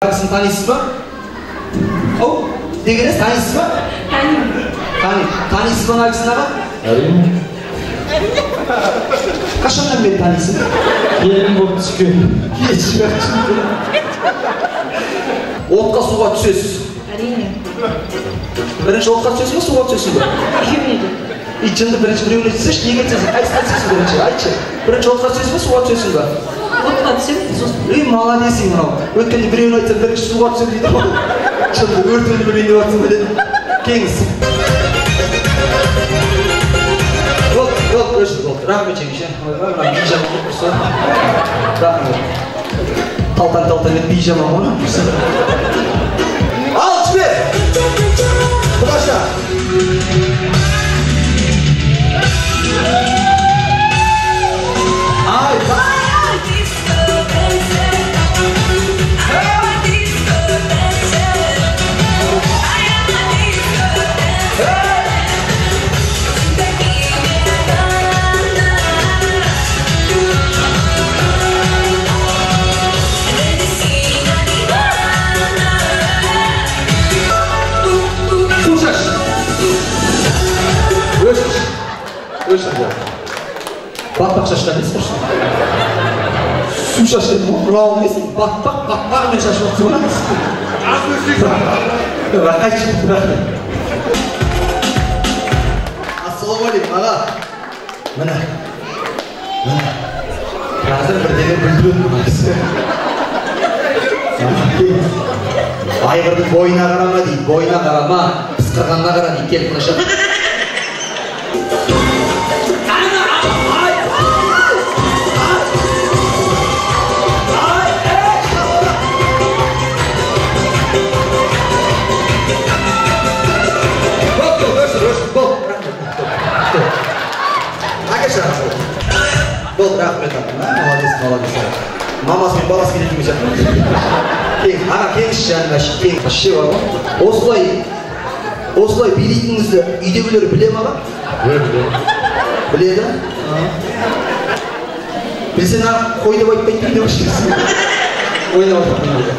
Кісіні танисыз ба? Ау, дегеніңіз танисыз ба? Танимын. Танисыз ба мына кісіні, аға? Әрине. Қашаннан бері танисың? Келін болып түскен. Отқа суға түсесіз? Әрине. Бірінші отқа түсесің ба, суға түсесің ба? Екеуіне де. Ит жынды, бірінші біреуіне түсесің, неге түсесің? Қайсысына түсесің бірінші? Айтшы. Бірінші отқа түсесің ба, суға түсесің ба? Отқа түсемін, сосын. Ей, молодецсің мынау. Өткенде біреуіне айтсам, бірінші суға түсемін дейді ғой. Шынды өртеніп өлейін деп жатсың ба дедім. Келіңіз. Болды, болды, өшір, болды. Рахмет жеңеше. Ойбай, мына би жаман болып тұрса. Рахмет. Талтаң-талтаң етіп би жаман ғой, тұрса. Ал, жібер! Құдаша! Ай, өшір. Батпақ шашқан несі құрсын? Су шаш дедім ғой, мынау несі? Батпақ, батпағымен шашып отырсың ба? Рахмет, рахмет. Ассалаумағалейкум, аға. Міне, міне. Қазір бірдеңе бүлдіреді мына кісі. Айғырдың бойына қарама дейді, бойына қарама, пысқырғанына қара дейді, келіп мына жақ. Болды, рахмет аға. Молодец, молодец. Мамасы мен баласы келетін сияқты. Кең, аға, кеңізші жаным, кең. Вообще бар ғой. Осылай, осылай билейтініңізді үйдегілер біле ме, аға? Біледі. Білсе, қой деп айтпайды үйде. Ойнап отырмын.